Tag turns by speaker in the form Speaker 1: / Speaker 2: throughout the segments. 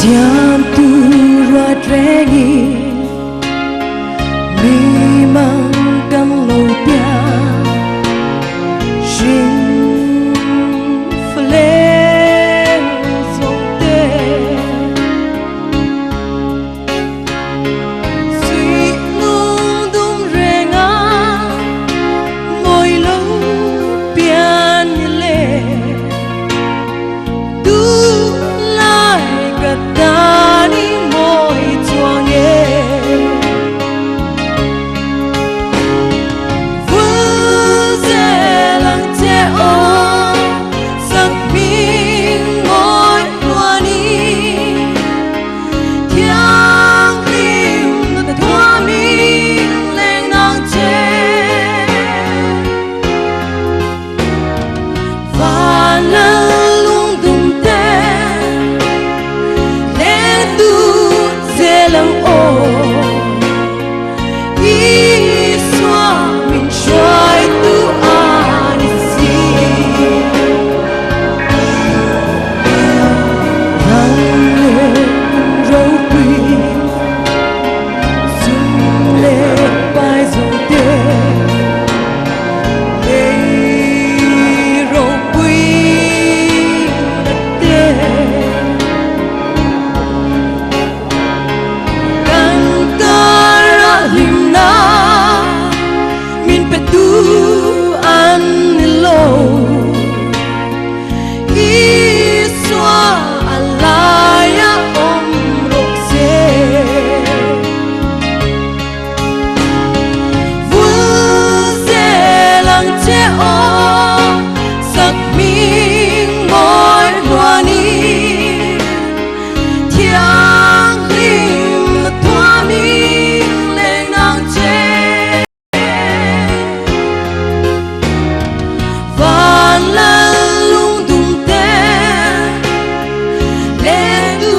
Speaker 1: Siamtu ruat rengin mi mang kan lo piang hring faleng zawng te. Suihnung dum renga mawi lo pian ni le Tunlai ka tan i mawi chuang e. Vul zel ang che aw sak hming mawi hluan i Thianghlim na thuamin leng nang che. Van lal lungdum te leng tu zel ang aw Isua min hruaitu a ni si. Ram leh hmun ropui sum leh pai zo te. Lei ropui na te kan kar a hlim na min pe tu an ni lo Isua a lai a awm rawh se. Vul zel ang che aw sak hming mawi hluanin Thianghlim na thuamin leng nang che. Van lal lungdum te leng du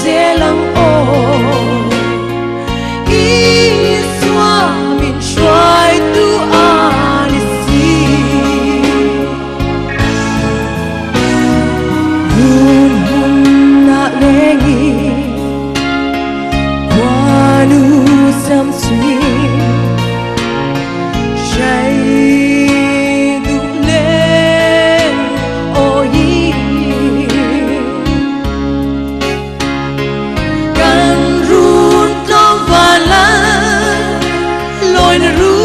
Speaker 1: zel ang aw. Isua min hruaitu a ni si. Run hmunah lengin khuanu sam suin hrai duh leng awi. Kan run tlawm van lal lawi na ru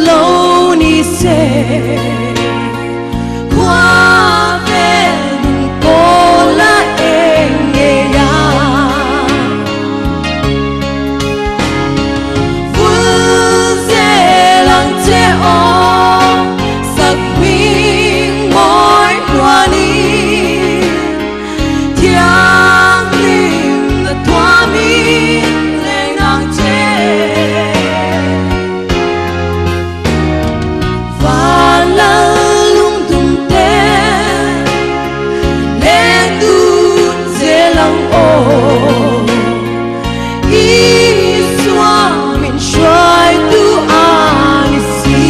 Speaker 1: lo ni se khua vel dun kawl a eng ngei a vul zel ang che aw sak hming mawi hluanin Thianghlim na thuamin leng nang che. Van lal lungdum te leng dun zel ang aw. Isua min hruaitu a ni si.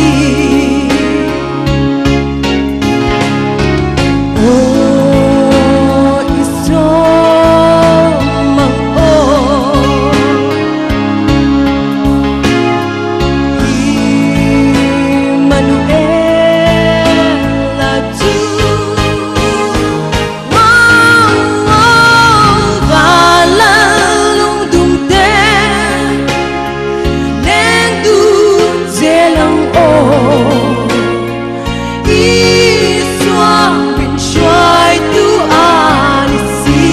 Speaker 1: Aw Isua mang aw Immanuel a chu Van lal lungdum te leng dun zel ang aw Isua min hruaitu a ni si.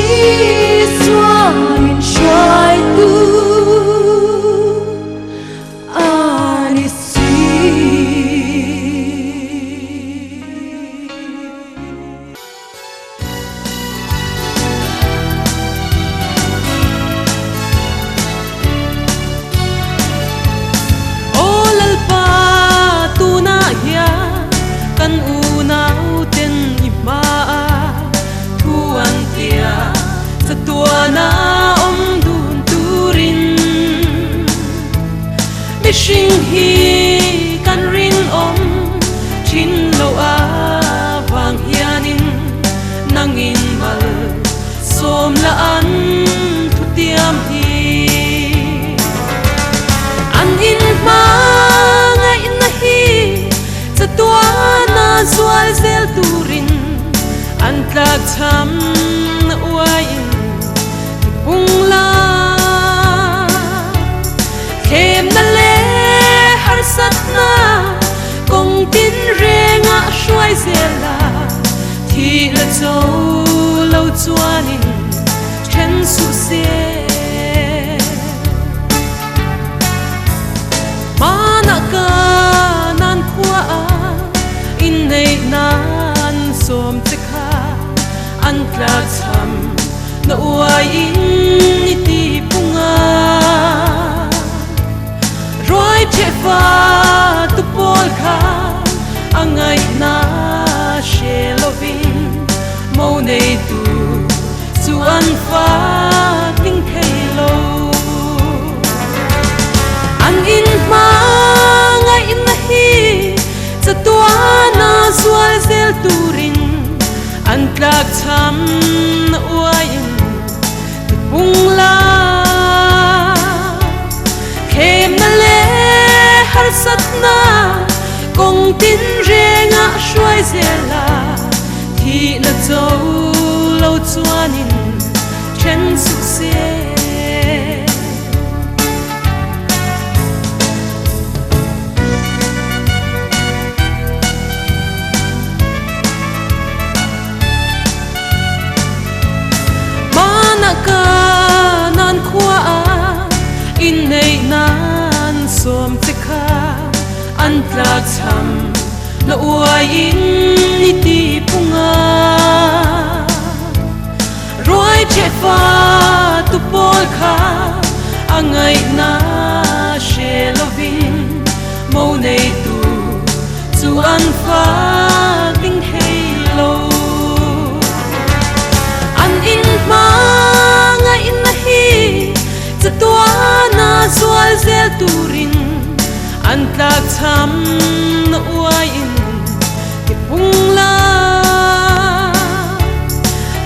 Speaker 1: Isua min hruaitu a ni si.
Speaker 2: Aw Lalpa, tunah hian kan unauten i hma a thu an tia, chatuana awm dun turin mihring hi kan rinawm thin loh avangin. cho lo chuanin then suh se. Hmanah ka nan khua a inneih nan sawm che kha an tlachham na uaiin i ti pung a. Ruai ṭhehfa tu pawl kha a ngaihna hre lovin mo neitu chu an fak ding thei lo. An inhma ngaihna hi chatuana zual zel turin an tlakchham na uaiin Tipung la, thlemna leh harsatna kawng tin rengah hruai zel la, thihna cho lo chuanin then suh se. Hmanah ka nan khua a inneih nan sawm che kha an tlakchham na uaiin i ti pung a. Ruai ṭhehfa tu pawl kha a ngaihna hre lovin mo neitu chu an fak ding thei lo. An inhma ngaihna hi chatuana zual zel turin an tlakchham na uaiin ti pung la.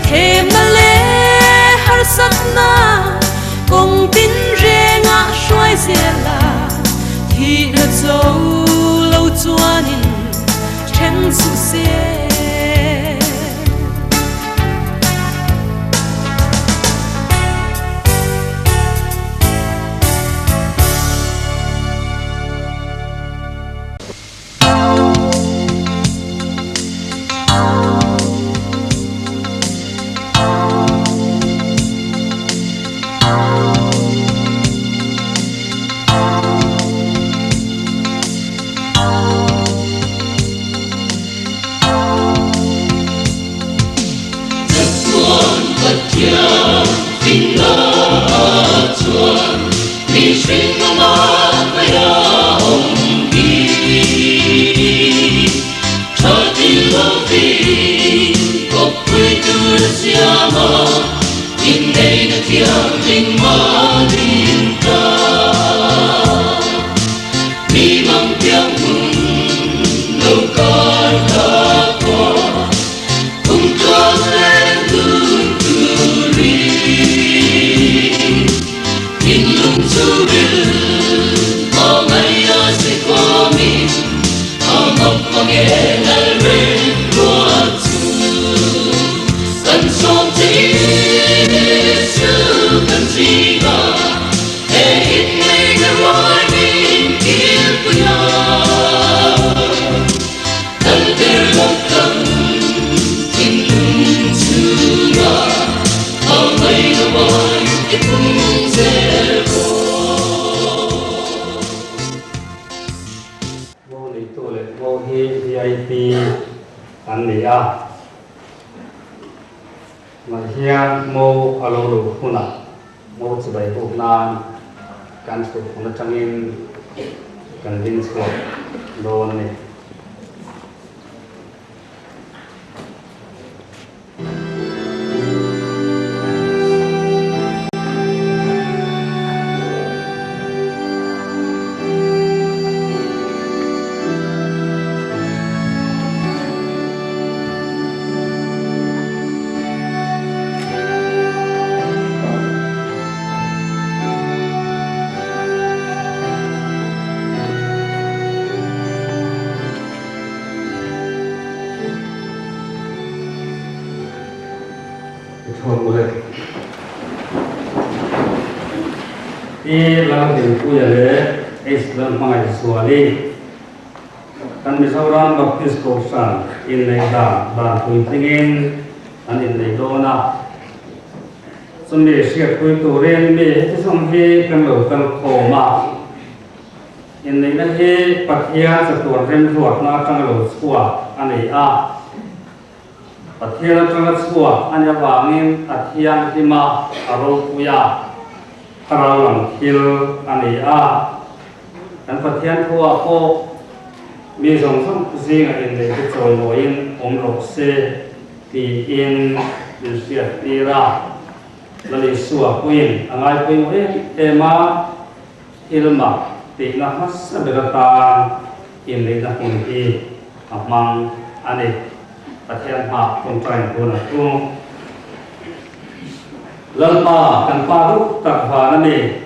Speaker 2: Thlemna leh harsatna kawng tin rengah hruai zel la, thihna cho lo chuanin then suh se.
Speaker 3: Chatuan Pathian finna chuan mihring amah hmeiah awm hi. Tha ti lovin kawppui tur a siam a, inneihna thianghlim a din ta. Mi mang piang hmun lo kar ta khua, kum tluang leng dun turin. Thinlung chhungril a ngaih a si kawmin, a ngawk mange lal reng ruat chu. Kan sawm che Isu kan zinga, he inneihna ruai min kilpui a. Kan ber lawk kan thinlung chhunga a ngaihna mai i pum zel rawh.
Speaker 4: Mo neitu leh mo hi VIP an ni a, mah hian mo a lo luh hunah mo chibai buk nan kan thut hun atangin kan ding chhuak dawn a ni. Pi Lalhlimpuia leh H Lalhmangaihzuali kan Mizoram Baptist Kohhran inneih dan dan puitlingin an innei dawn a. Chumi hriatpui turin mi heti zawng hi kan lo kal khawm a. Inneihna hi Pathian chatuan remruatna atanga lo chhuak a ni a. Pathian atanga chhuak a nih avangin a thianghlim a, a ropui a, thlarau lam thil a ni a. Kan Pathian thuah pawh mi zawng zawng zingah inneih te chawimawiin awm rawh se tiin min hriattir a. Lal Isua puiin a ngaipawimawh em em a. Thilmak tihna hmasa ber atan inneihna hmun hi a hmang a ni. Pathian hma tawngtain hun a tum. Lalpa kan Pa duh tak van a ni.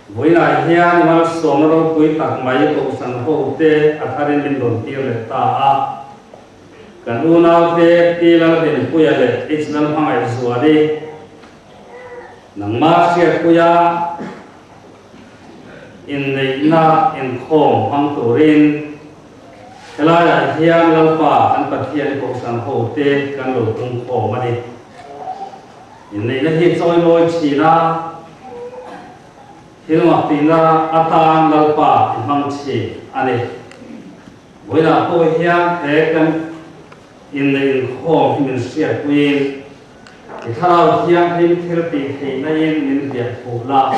Speaker 4: Vawiinah hian malsawmna ropui tak mai Kohhran hote a tharin min rawn tir leh ta a. Kan unaute Pi Lalhlimpuia leh H Lalhmangaihzuali, Nangmah hriatpuia inneihna inkhawm hmang turin helaiah hian Lalpa kan Pathian Kohhran hote kan lo pungkhawm a ni. Inneihna hi chawimawi thin a, thil mak tihna atan Lalpa i hmang thin a ni. Vawiinah pawh hian he kan inneih inkhawm hi min hriatpuiin, I thlarau thianghlim thil tih theihna-in min hliah fuh la,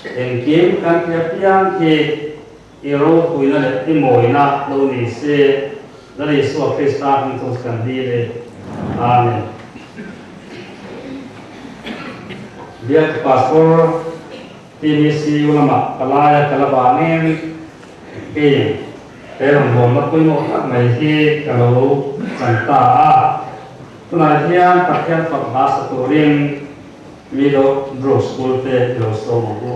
Speaker 4: engkim kan tia piang hi i ropuina leh i mawina lo ni se, Lal Isua Krista hming chu kan dil e. Amen. Biak Pastor TBCU lamah palai a kal avangin kei he rawngbawlna pawimawh tak mai hi ka lo chan ta a. Tunah hian Pathian fak hla sa turin Meadow Brook School te i lo sawm ang u.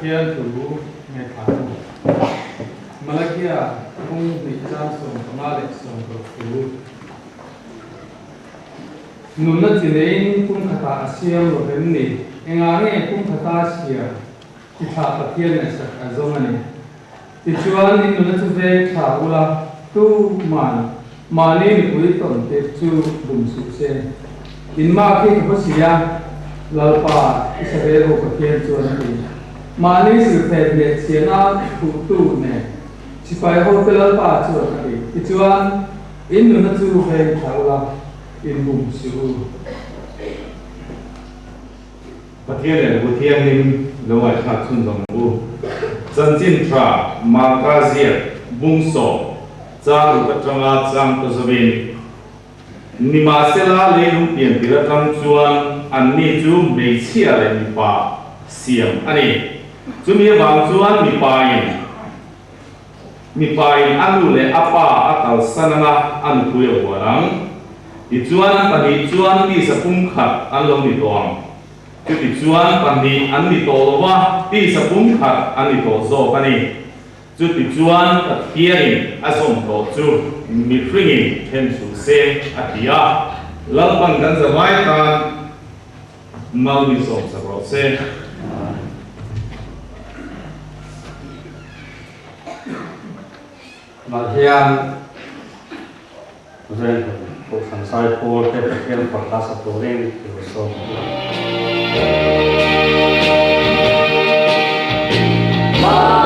Speaker 5: Pathian thu ngaithla a ni. Malakia phung hnih chang 15 leh 16 thu. Nunna chi neiin kum khatah a siam lo em ni? Engah nge kum khata siam chi thlah Pathian ngaihsak a zawng a ni? Tichuan, in nunna chu veng thla ula, tu man mahni mipui tawn te chu bum suh se. In mark hi ka hmu si a, Lalpa, Israel ho Pathian chuan a ti. Mahni silhfen leh chhiana khuhtu nen sipai hote Lalpa chuan a ti. Tichuan, in nuna chu veng tha ula, inbum suh u.
Speaker 6: Pathian leh Lehkhabu Thianghlim lo ngaihthlak chhunzawm ang u. Chanchin tha Marka ziak bung sawm chang ruk atanga chang ta zawin, Nimahsela leilung pian tir atang chuan anni chu hmeichhia leh mipa siam a ni. Chumi avang chuan mipain mipain a nu leh a pa a kalsan anga a nupui a vuan ang. Tichuan an pahnih chuan tisa pumkhat an lo ni tawh ang. Chutichuan pahnih an ni tawh lo va, tisa pumkhat an ni tawh zawk a ni. Chutichuan Pathianin a zawm tawh chu mihringin then suh se a ti a. Lalpan kan zavai tan mal min sawmsak rawh se.
Speaker 4: Mah hian Veng Kohhran Saipawl te Pathian fak hla sa turin i lo sawm ang u. Hma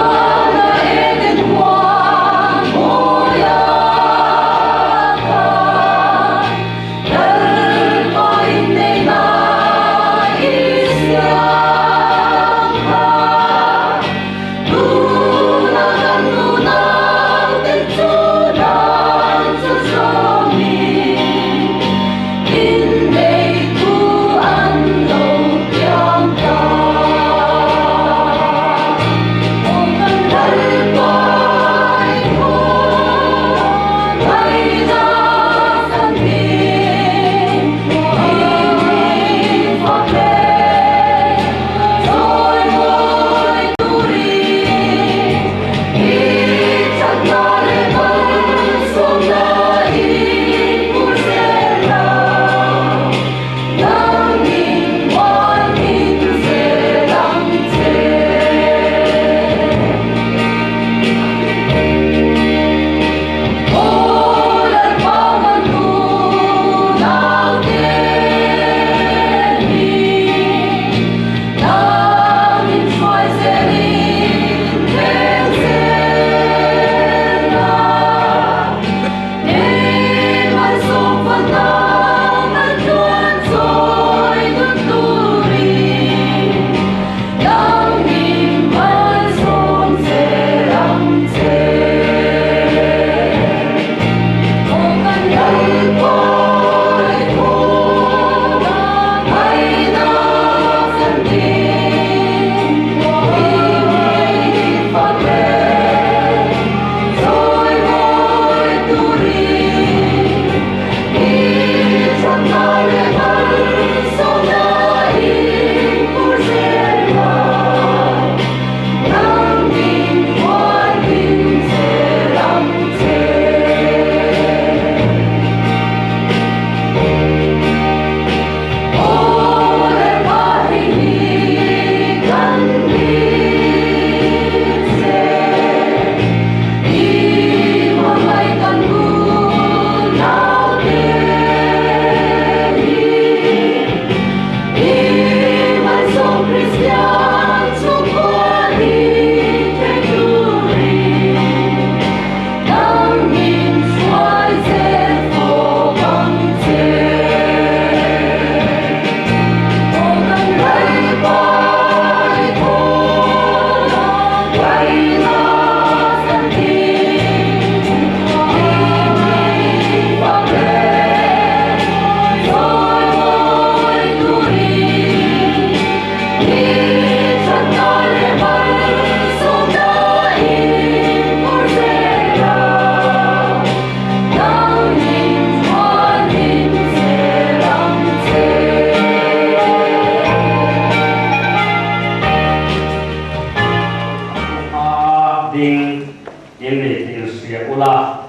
Speaker 4: ding in ni tih inhria ula,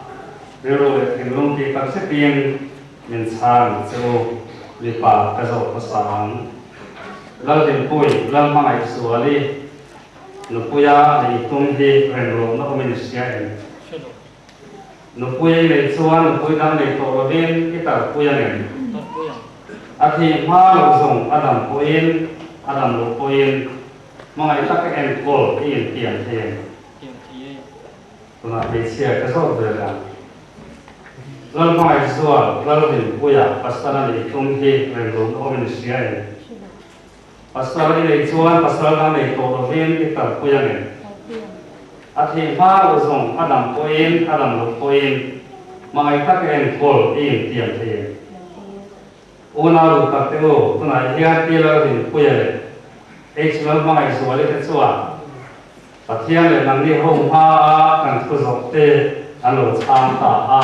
Speaker 4: rilru leh thinlung tih tak zetin min chhang che u, mipa ka zawh hmasa ang. Laldinpui, Lalhmangaihzuali nupuia lei tum hi remruatna awmin i hria em? Nupui ei nei chuan nupui dang nei tawh lovin i tarpui a ngem? A thih hma loh zawng a dam pawhin a dam loh pawhin hmangaih taka enkawl i intiam thei em? Tunah hmeichhia ka zawt ve leh ang. Lalhmangaih zual Lalrinpuia pasal a nih tum hi reng lo awmin i hria em? Pasal i nei chuan pasal dang nei tawh lovin i kalpui ang em? A thih hma loh zawng a dam pawhin a dam loh pawhin hmangaih taka enkawl i intiam thei em? Unau duh tak te u, tunah hian Pi Lalrinpuia leh H Lalhmangaih Zuali te chuan Pathian leh nangni ho hmaa kan thu zawh te an lo chhang ta a.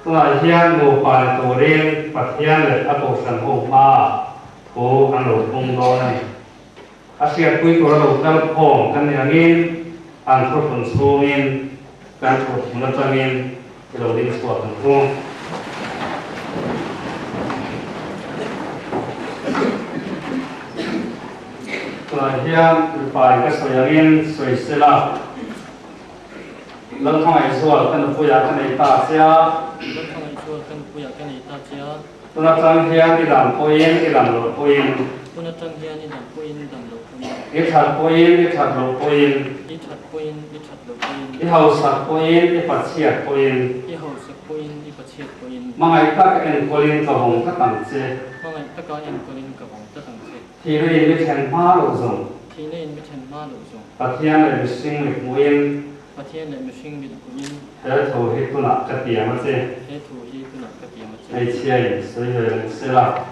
Speaker 4: Tunah hian nupa ni turin Pathian leh a kohhran ho hmaa thu an lo phung dawn a ni. A hriatpui tura lo kal khawm kan nih angin an thu thlun chhungin kan thu thlun atangin i lo ding chhuak ang u. Tunah hian mipa in ka sawi angin sawi sela, Lalhmangaihzual ka nupuiah ka nei ta che a.
Speaker 7: Lalhmangaihzual ka nupuiah ka nei ta che a.
Speaker 4: Tun atang hian i dam pawhin i dam loh pawhin.
Speaker 7: Tun atang hian i dam pawhin i dam loh pawhin.
Speaker 4: I that pawhin i that loh pawhin.
Speaker 7: I that pawhin i that loh pawhin.
Speaker 4: I hausak pawhin i pachhiat pawhin.
Speaker 7: I hausak pawhin i pachhiat pawhin.
Speaker 4: Hmangaih taka enkawlin ka vawng tlat ang che.
Speaker 7: Hmangaih taka enkawlin ka vawng tlat ang che.
Speaker 4: Thihna in mi then hma loh zawng.
Speaker 7: Thihna in mi then hma loh zawng.
Speaker 4: Pathian leh mihring mit hmuhin.
Speaker 7: Pathian leh mihring mit hmuhin.
Speaker 4: He thu hi tunah ka tiam a che.
Speaker 7: He thu hi tunah ka tiam a che.
Speaker 4: Hmeichhia in sawi ve reng se la.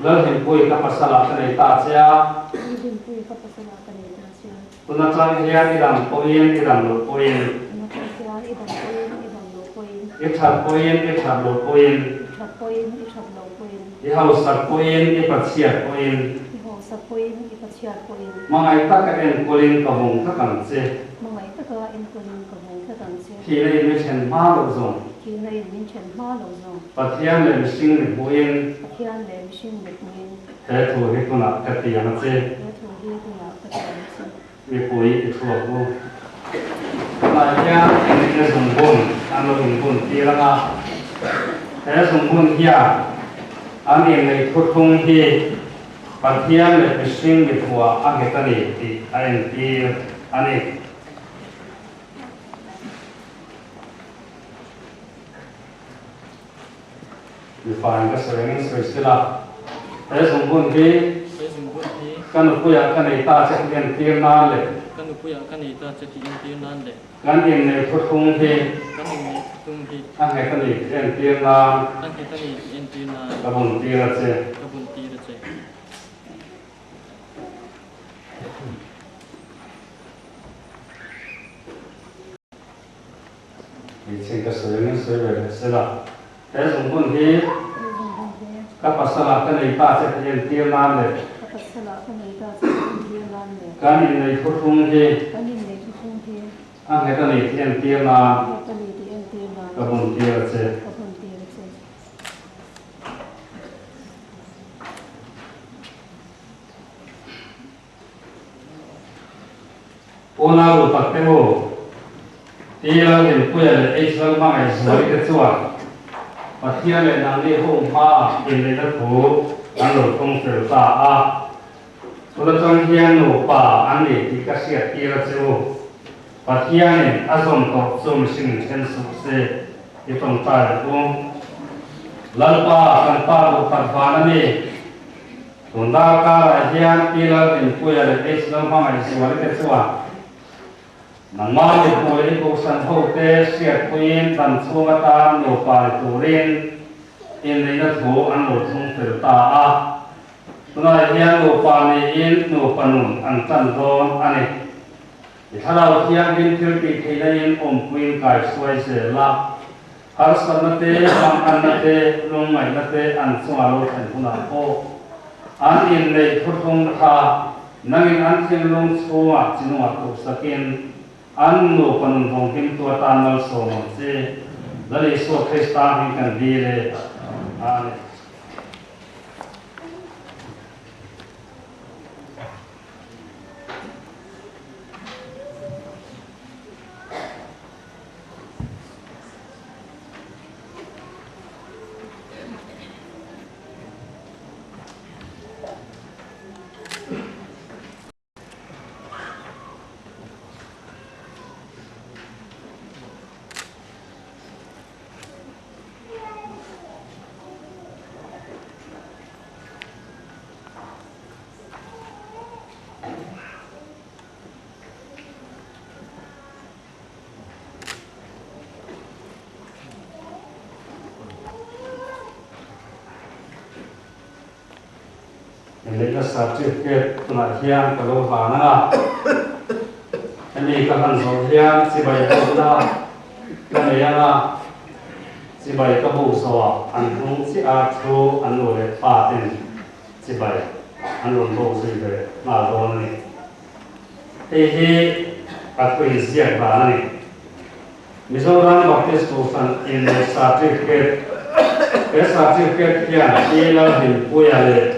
Speaker 4: Lalhlimpui ka pasalah ka nei ta che a.
Speaker 8: Lalhlimpui ka pasalah ka nei ta che a.
Speaker 4: Tun atang hian i dam pawhin i dam loh pawhin.
Speaker 8: Tun atang hian i dam pawhin i dam loh pawhin.
Speaker 4: I that pawhin i that loh pawhin.
Speaker 8: I that pawhin i that loh pawhin.
Speaker 4: I hausak pawhin i pachhiat pawhin.
Speaker 8: I hausak pawhin i pachhiat pawhin.
Speaker 4: Hmangaih taka enkawlin ka vawng tlat ang che.
Speaker 8: Hmangaih taka enkawlin ka vawng tlat ang che.
Speaker 4: Thihna in min then hma loh zawng.
Speaker 8: Thihna in min then hma loh zawng.
Speaker 4: Pathian leh mihring mit hmuhin.
Speaker 8: Pathian leh mihring mit hmuhin.
Speaker 4: He thu hi tunah ka tiam a che.
Speaker 8: He thu hi tunah ka tiam a che.
Speaker 4: Mipui i chhuak u. Tunah hian engtin zungbun an lo inbun tir ang a, he zungbun hian an innei thuthlung hi Pathian leh mihring mithuah a nghet a ni tih a entir a ni. Mipa in ka sawi angin sawi sela, he zungbun hi ka nupuiah ka nei ta che tih entir nan leh kan innei thuthlung hi a nghet a ni tih entir nan ka bun tir a che. Hmeichhe ka sawi angin sawi ve leh sela, he zungbun hi ka pasalah ka nei ta che tih entir nan leh kan innei thuthlung hi a nghet a ni tih entir nan ka bun tir a che. Unau duh tak te u, Pi Lalrinpuia leh H Lalhmangaihzuali te chuan Pathian leh nangni ho hmaa inneihna thu an lo thung fel ta a. Tun atang hian nupa an ni tih ka hriat tir a che u. Pathianin a zawm tawh chu mihring then suh se i tawngtai ang u. Lalpa kan Pa duh tak van a ni. Tun darkarah hian Pi Lalrinpuia leh H Lalhmangaihzuali te chuan nangmah mipui i kohhran hote hriatpuiin dan chhung atan nupa ni turin inneihna thu an lo thlung fel ta a. Tunah hian nupa niin nupa nun an tan dawn a ni. I thlarau thianghlim thil tih theihna in awmpuiin kaihruai zel a. Harsatna te, hmanganna te, lungngaihna te an chunga lo thlen hunah pawh an inneih thuthlung kha nangin an thinlung chhungah chinungah tuhsakin an nupa nun vawng himtu atan malsawm ang che. Lal Isua Krista hming kan dil e. Amen. Inneihna certificate tunah hian ka lo hlan ang a, hemi ka hlan zawh hian chibai bukna ka nei ang a, chibai ka buk zawhah an hnung chiah a thu an nu leh pa ten chibai an rawn buk zui ve nghal dawn a ni. Hei hi a thu inziak dan a ni. Mizoram Baptist Kohhran inneih certificate, He certificate hian Pi Lalhlimpuia leh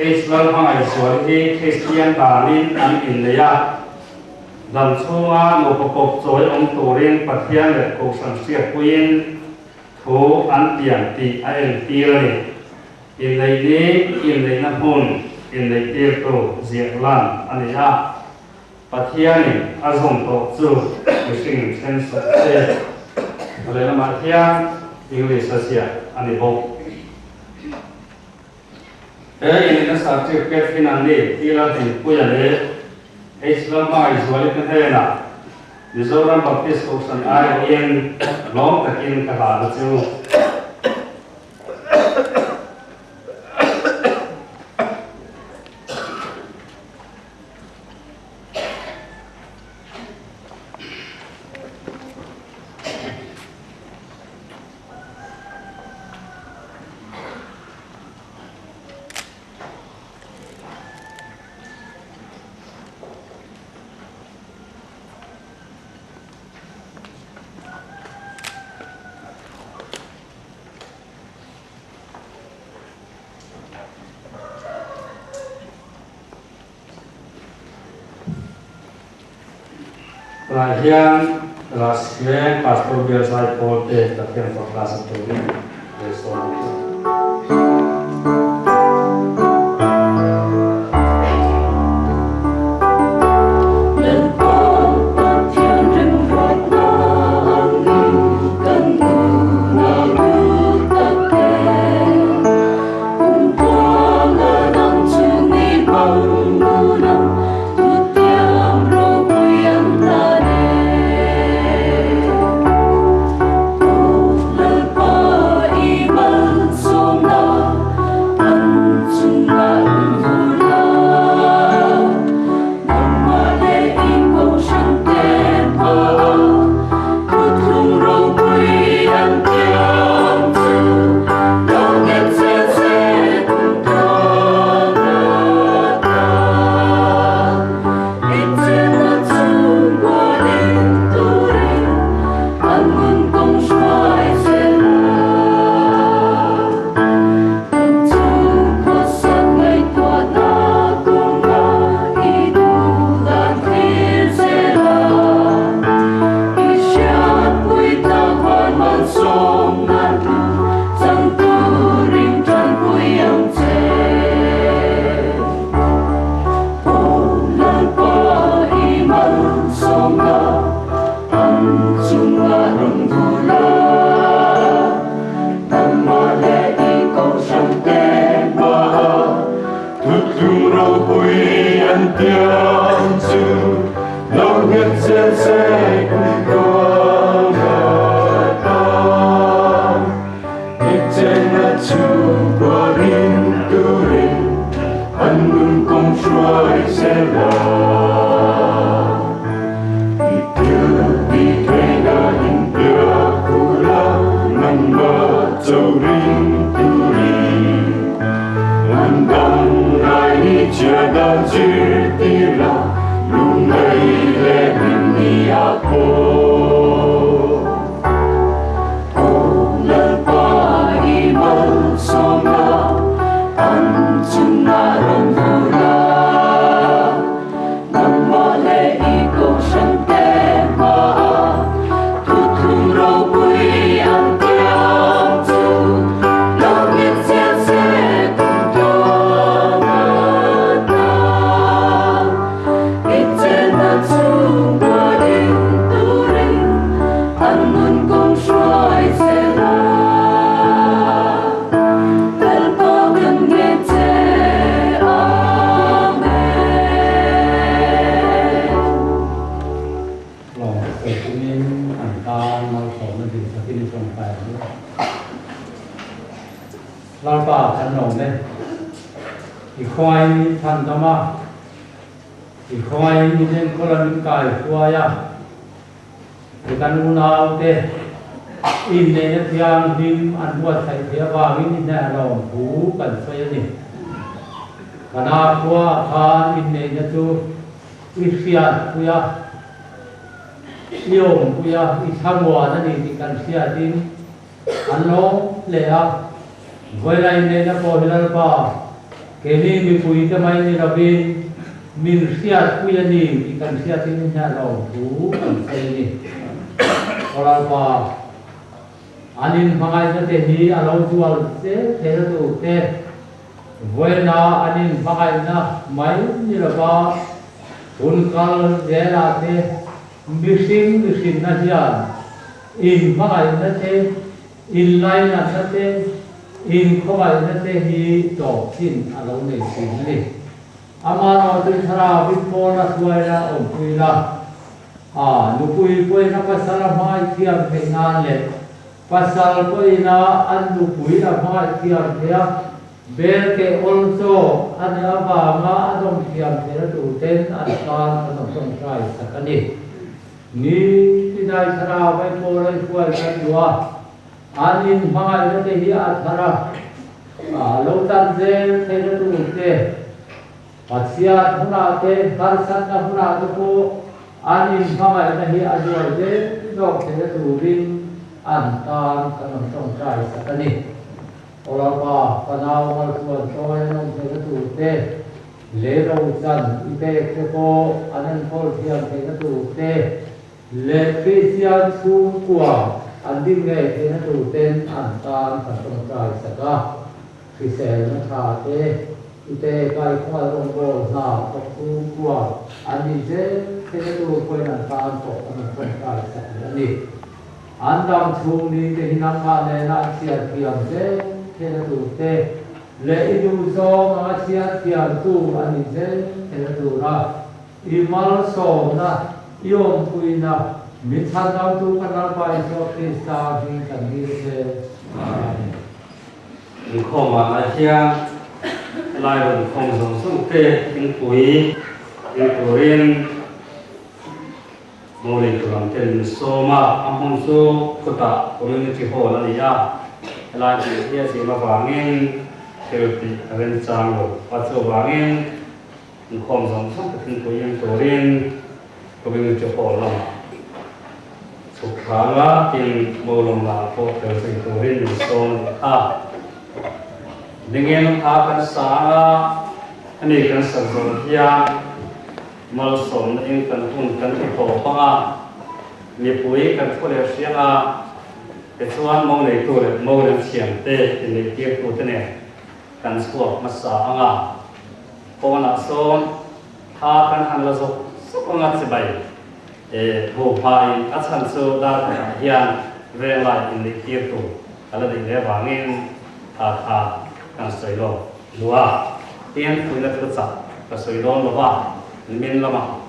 Speaker 4: H Lalhmangaihzuali hi Kristian danin an innei a, dam chhunga nupa kawp chawi awm turin Pathian leh Kohhran hriatpuiin thu an tiam tih a entir a ni. Inneih ni, inneihna hmun, inneihtirtu ziah lan a ni a. Pathianin a zawm tawh chu mihring then suh se. A lehlamah hian English a ziah a ni bawk. He inneihna certificate hi nangni Pi Lalhlimpuia leh H Lalhmangaih Zuali te hnenah Mizoram Baptist Kohhran aiawhin lawm takin ka hlan a che u. Tunah hian Rashveng Pastor Bial Zaipawl te Pathian fak hla sak turin rel sawm ang che.
Speaker 3: Lalpa Pathian remruatna angin kan unau duh tak e. Kum tluanga dang chu ni hmang nunam thutiam ropui an hlan e. Aw Lalpa i malsawmna an chungah rawn vur la, nangmah leh i kohhran te hmaah thuthlung ropui an tiam chu lo nghet zel se kum tluang atan. I chenna chhungkua ding turin an nun kawng hruai zel la. Kan chhungkaw sak ngaihtuahna kawnga i duh dan thlir zel a. I hriatpui tlak huan malsawmna hlu chang turin tanpui ang che. Aw Lalpa i malsawmna an chungah rawn vur la, nangmah leh i kohhran te hmaah
Speaker 9: Thuthlung ropui an tiam chu lo nghet zel se kum tluang atan. I chenna chhungkua rin turin an nun kawng hruai zel la. I thil ti theihna in biak kula nangmah cho ring turin an dam lai ni chia dan zirtir la lungngai leh hlim ni a pawh.
Speaker 3: Aw Lalpa i malsawmna an chungah rawn vur la, nangmah leh i kohhran te hmaah thuthlung ropui an tiam chu lo nghet zel se kum tluang atan. I chenna chhungkua ding turin an nun kawng hruai zel a. Lalpa kan nge che, Amen.
Speaker 4: Lawm sawi chungin an tan malsawmna dil takin i tawngtai ang u. Lalpa kan lawm e.
Speaker 5: I khawngaihin min chhandam a, i khawngaihin min enkawl a min kaihruai a, i kan unaute inneihna thianghlim an buatsaih theih avangin i hneh lawm thu kan sawi a ni. Kana khuaah khan inneihna chu i hriatpui a, i awmpui a, i thlamuan a ni tih kan hriatin An lawm hle a, Vawilah inneihna pawh hi Lalpa, keini mipuite mai ni lovin min hriatpui a ni tih kan hriatin i hniah lo thu kan sawi a ni. Aw Lalpa, an inhmangaihna te hi a lo zual zel theihna tur te, Vawiina an inhmangaihna mai ni lova hun kal zelah te mihring mihrinna hian Inhmangaihna te, inlainatna te, inkhawngaihna te hi tawp chin a lo nei thin a ni. Amarawhchu thlarau in pawl a hruai la, awmpui la, a nupui pawhin a pasal a hmangaih thiam theih nan leh pasal pawhin a an nupui a hmangaih thiam theih a, bel keh awl chaw a nih avanga a dawm thiam theihna tur ten an tan an awm tawngtai sak a ni. Ni tinai thlarau vai pawl a i hruai kan duh a, an inhmangaihna te hi a thar a, a lo tan zel theihna tur te, Pathian hunah te, harsatna hunah te pawh an inhmangaihna hi a zual zel zawk theihna turin an tan kan rawn tawngtai sak a ni. Aw Lalpa, ka nau malthuan chawi an awm theihna tur te, Lei ro chan i pek te pawh an enkawl thiam theihna tur te leh Kristian chhungkua an din ngei theihna tur ten an tan kan tawngtai sak a. Hriselna tha te, i te kaikhual rawngbawl hna thawk chhungkua an nih zel theihna tur pawhin an tan pawh kan rawn tawngtai sak leh a ni. An dam chhung ni te hi nangmah nena an chhiar thiam zel theihna tur te leh i duh zawng anga chhiar thiam tu a nih zel theihna tura i malsawmna, i awmpuina, min chhandamtu kan Lalpa Isua Krista hming kan dil che. Amen.
Speaker 4: Inkhawmah lah hian helai rawn khawm zawng zawng te thingpui in turin Mawlei tur ang ten min sawm a, a hmun chu khutah Community Hall a ni a, helai hmun hi a zim avangin thil tih a remchang lo a, chuvangin inkhawm zawng zawng te thingpui en turin Community Hall lamah chhuk thlang a, tin Mawlawm lah pawh tel zui turin min sawm a ni kha. Dingin a kan sang a, hemi kan sak zawh hian Malsawmna in kan hun kan ti tawp ang a, mipui kan thu leh hriang a, tichuan mo neitu leh mo lem thiamte inneihtirtute nen kan chhuak hmasa ang a, pawnah sawn tha kan han la zawk zawk ang a chibai e bu hmain a chhan chu dar khatah hian venglai inneihtirtu a la neih ve avangin tha kha kan sawi lawk duh a. Tin, fuihna thu chak ka sawi dawn lo va, nimin lamah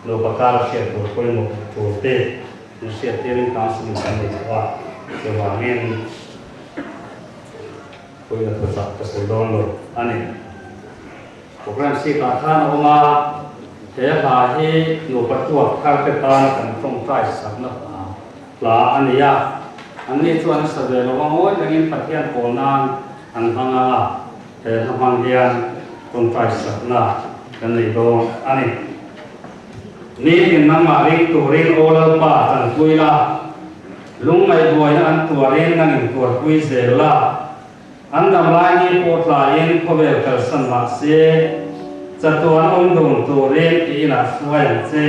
Speaker 4: nupa kar hriat tur pawimawh tur te min hriat tirin counselling kan nei tawh a, chuvangin fuihna thu chak ka sawi dawn lo a ni. Program sheet-ah khan a awm a, he hla hi nupa tuak thar te tana kan tawngtai sakna hla a ni a, anni chuan a sa ve lo a, ngawi rengin Pathian pawl nan an hmang ang a. He hla hmang hian tawngtai sakna kan nei dawn a ni. Nitin nangmah ring turin Aw Lalpa tanpui la, lungngaih buaina an tuarin nang in tuarpui zel la. An dam lai ni pawh tlaiin khawvel kalsan mah se, chatuan awm dun turin i inah hruai ang che.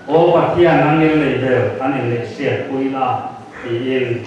Speaker 4: Aw Pathian nang in nei ber an inneih hriatpui la tiin.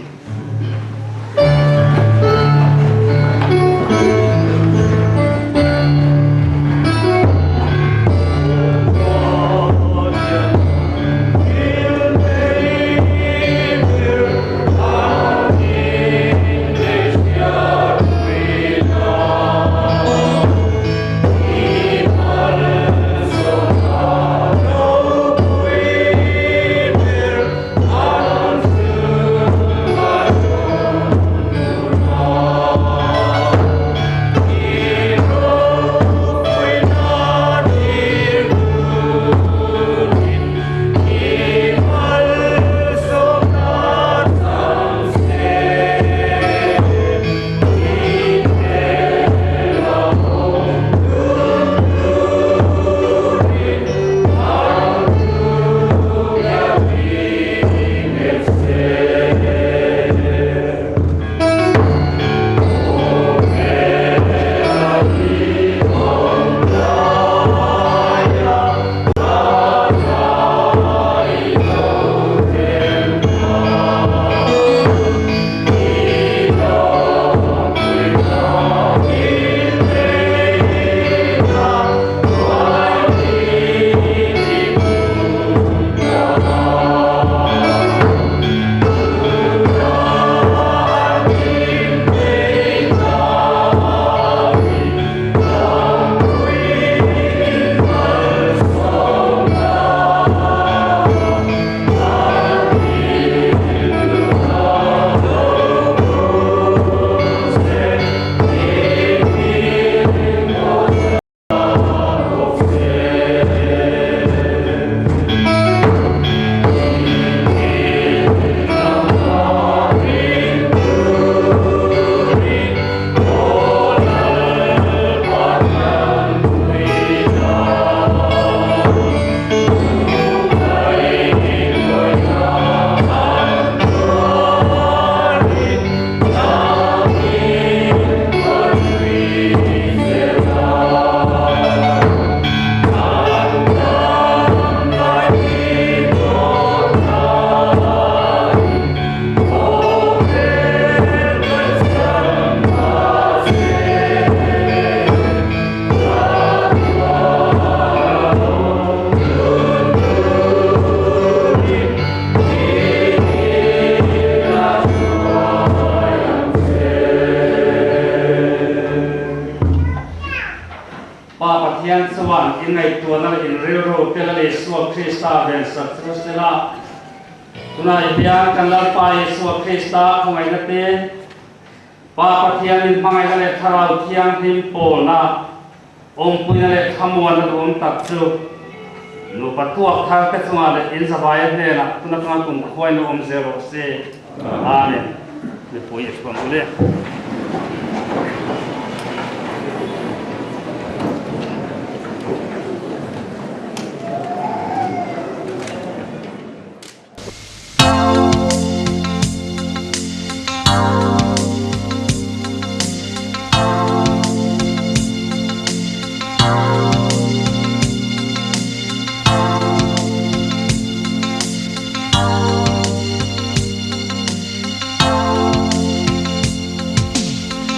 Speaker 4: In ngaihtuahna leh in rilru te Lal Isua Krista ven sak chu sela. Tunah hian kan Lalpa Isua Krista khawngaihna te, Pa Pathianin hmangaihna leh Thlarau Thianghlim pawlna, awmpuina leh thlamuanna duhawm tak chu nupa tuak thar te chungah leh in zavaia hnenah tun atanga kum khuain a awm zel rawh se. Amen. Mipui a thuam ule.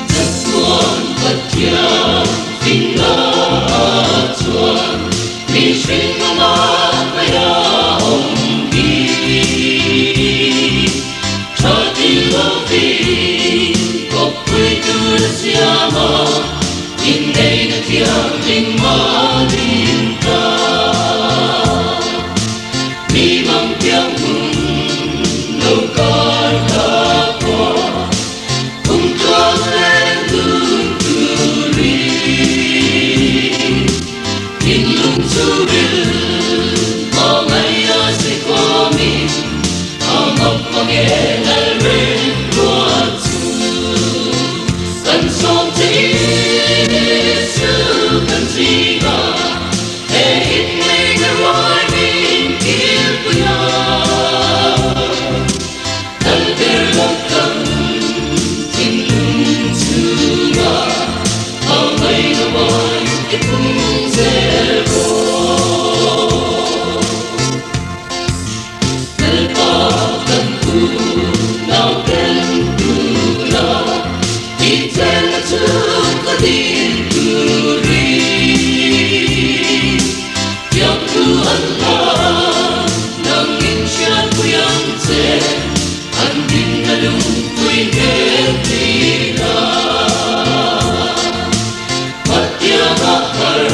Speaker 3: Chatuan Pathian finna chuan mihring amah hmaia awm hi tha ti lovin kawppui tur a siam a, inneihna thianghlim a din ta. Mi mang piang hun lo kar kha khua, kum tluang leng dun turin. Thinlung chhungril a ngaih a si khawmin, a ngawk mange lal reng ruat chu. Kan sawm che Isu kan zinga. He inneihna ruai min kilpui a, dal ber lawk kan thinlung chhunga a ngaihna uai i pung zel rawh. Lalpa kan u nau tel tuna i chenna chu ka din turin Tiang thu an hla nang in hriat pui ang che an dinna lungpui hmel thin a Hmatianga har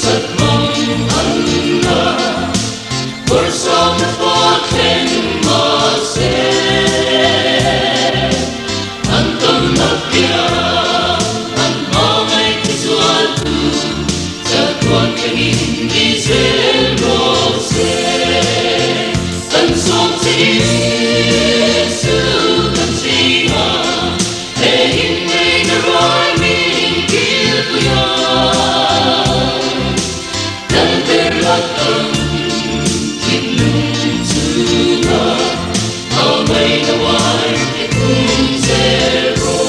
Speaker 3: sat mang an la. Bawrhsawmna pawh thleng mahse an tawnna piang an hmangaih ti zual tu chatuan thlengin ni zel rawh se. Kan sawm che Isu kan zinga he inneihna ruai min kilpui a. Dal ber lat ang thinlung chhunga a ngaihna uai i pum zel rawh.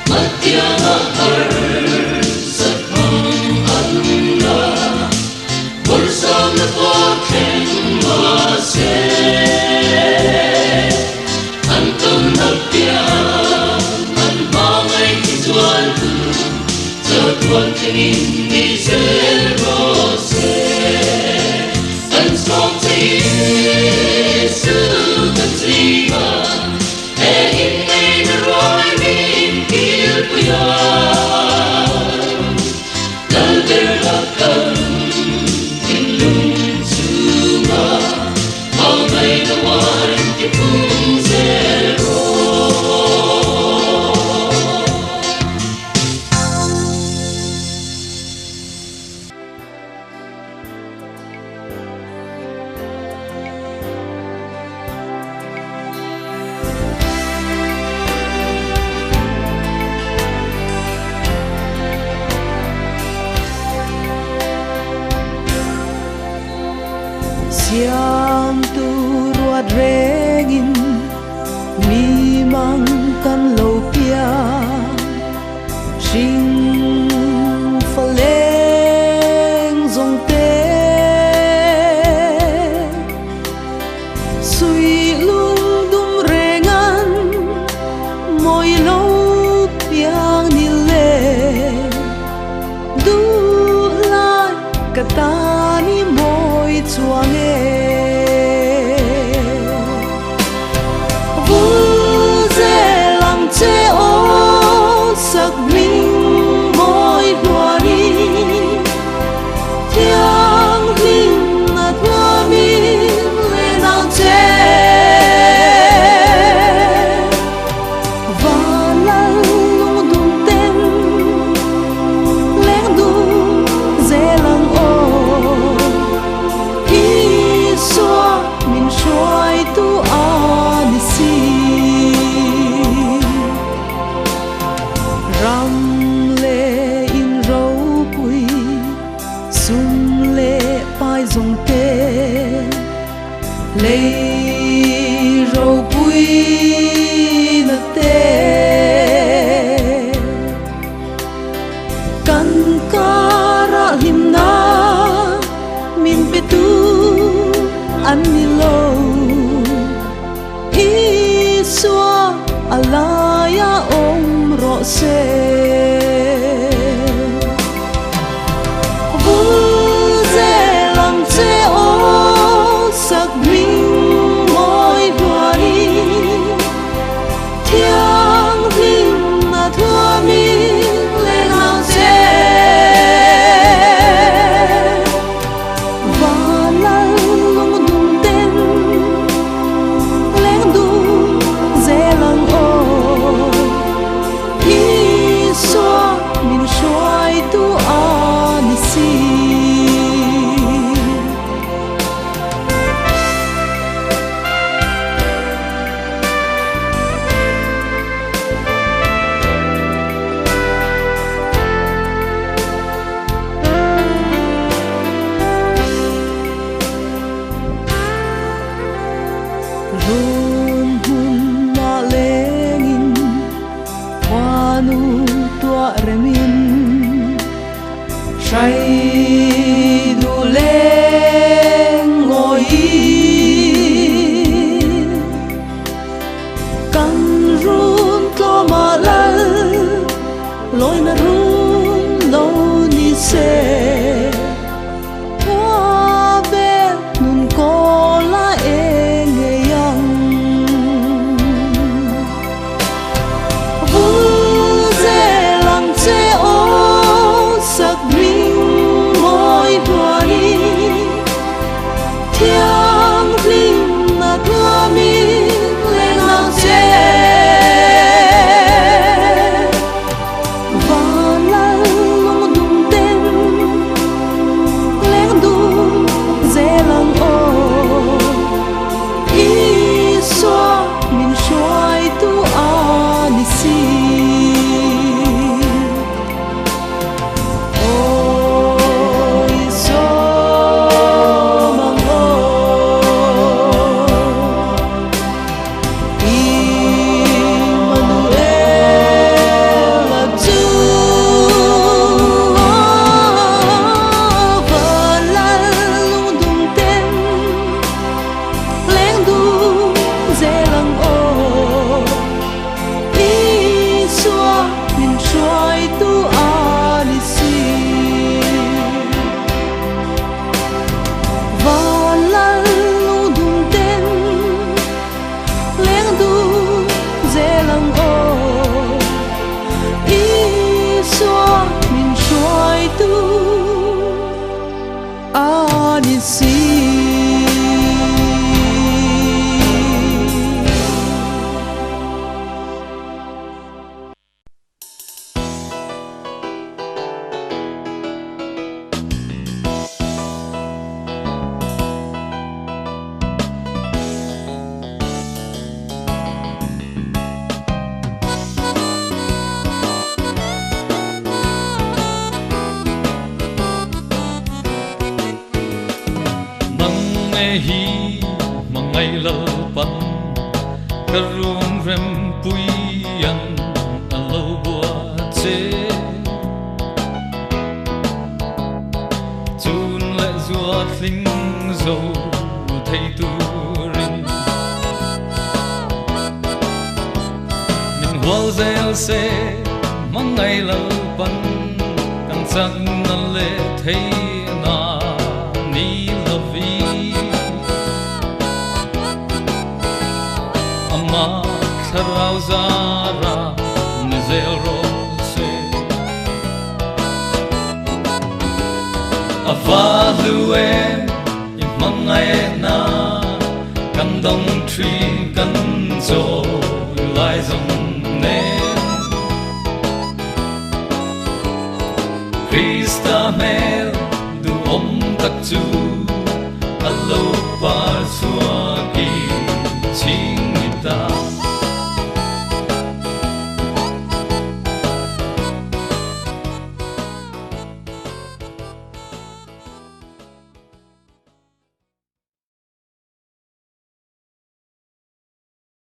Speaker 3: Hmatianga harsat hmang an la, bawrhsawmna pawh thleng mahse, an tawnna piang an hmangaih hi chuan tu chatuan thlengin ni zel rawh se. Kan sawm che Isu kan zinga He inneihna ruai min kilpui a, Lal ber lak kan thinlung chhunga hmangaihna uai ti pung zel rawh.
Speaker 1: Siamtu ruat rengin mi mang kan lo piang hring fa leng zawng te Sui lung dum rengan moi lo piang ni le du lai ka ta ni moi chuang e Vul zelang che o sak ming moi hluari thiang hlim na thuamin lên ang che Van lal lung dum ten leng dum zelang o Isua min hruai tu a ni si Ram le in ropui sum le pai zawng te lei ropui na te Kan kara hlim na min pe tu an ni lo Isua alaya om ro se Vul zelang che o sak ming moi hluari thiang hlim na thuamin lên ang che Van lal lung dum ten leng dum zelang o Isua min hruai tu a ni si Run hun ma lengin Huanu tua remin Say du leng ngồi Kan run tlo ma lal Loi na run lo ni se Hoa bel nun ko la e nge yang Vul zelang che o sak ming moi hluari thiang hlim na thuamin lên ang che Van lal lung dum ten leng dum zelang o Isua min hruai tu a ni si O Isua mang o Immanuel a chu Van lal lung dum ten leng dum zelang o Isua min hruai tu a ni si Van lal lung dum ten leng dum zelang o Isua min hruai tu a ni si
Speaker 3: Mang
Speaker 10: hi hmangaih Lalpan ka run rempuian a lo bua che. Chun leh zua tling zo thei turin min hual zel se hmangaih Lalpan kan chakna leh theihna ni lovi. Ama thlarau zara ni zel rawh se. A va hlu em i hmangaih na kan dawng thin kan chawi lai zawng nen. Krista hmel duhawm tak chu a lo par chhuak i chhing.